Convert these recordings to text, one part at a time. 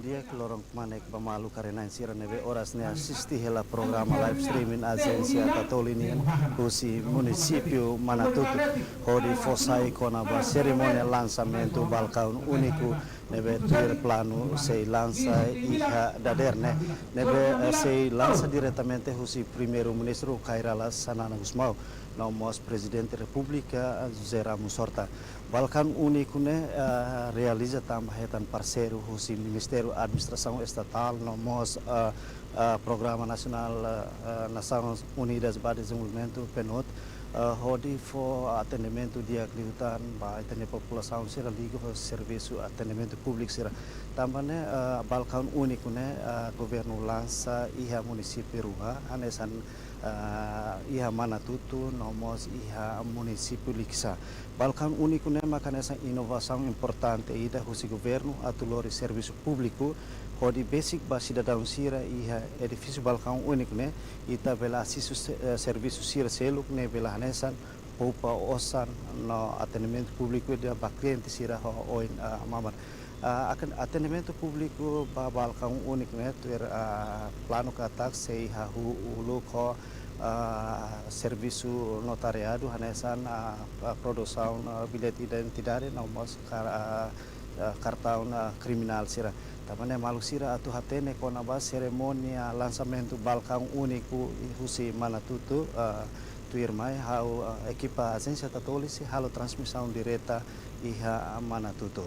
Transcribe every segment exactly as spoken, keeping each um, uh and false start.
Di'ak, loron kmanek ba maluk karenan sira ne'ebé oras ne'e asiste hela programa live streaming Ajénsia Tatoli nian husi munisípiu Manatuto, hodi fó sai kona-ba serimónia lansamentu balkaun úniku ne'ebé tuir planu sei lansa iha dadeer ne'e, ne'ebé, eh, sei lansa diretamente husi Primeiru-Ministru Kay Rala Xanana Gusmão, no mós Prezidente Repúblika José Ramos Horta. Balkaun úniku ne'e, eh, realiza tanba hetan parseiru husi Ministériu Administrasaun Estatál, no mós, eh, eh, Programa Nasionál, eh, eh, Nasoins Unidas ba Dezenvolvimentu, PNUD, eh, hodi fó atendimentu di'ak liután ba atende populasaun sira liga ho servisu atendimentu públiku sira. Tanba ne'e, eh, balkaun úniku ne'e, eh, governu lansa iha munisípiu rua, hanesan, eh, iha Manatuto, no mós iha munisípiu Likisá. Balkaun úniku ne'e maka hanesan inovasaun importante ida husi governu atu lori servisu públiku, hodi besik ba sidadaun sira iha edifísiu balkaun úniku ne'e, ita bele asesu se-, eh, servisu sira seluk ne'e bele hanesan poupa osan no atendimentu públiku ida ba kliente sira ho oin, ah, mamar. Ah, akan atendimentu públiku ba balkaun úniku ne'e tuir, ah, planu katak sei hahú uluk ho, ah, servisu notariadu hanesan, ah, ah, produsaun, ah, billete identidade no mós kar-, ah, ah, kartaun, ah, kriminál sira. Tanba ne'e maluk sira atu hatene kona-ba serimónia lansamentu balkaun úniku husi Manatuto, ah, tuirmai ha'u, ah, ekipa Ajénsia Tatoli sei halo transmisaun direta iha Manatuto.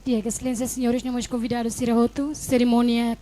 Di'ak, Exelénsia, señores, no mós konvidadu sira hotu, serimónia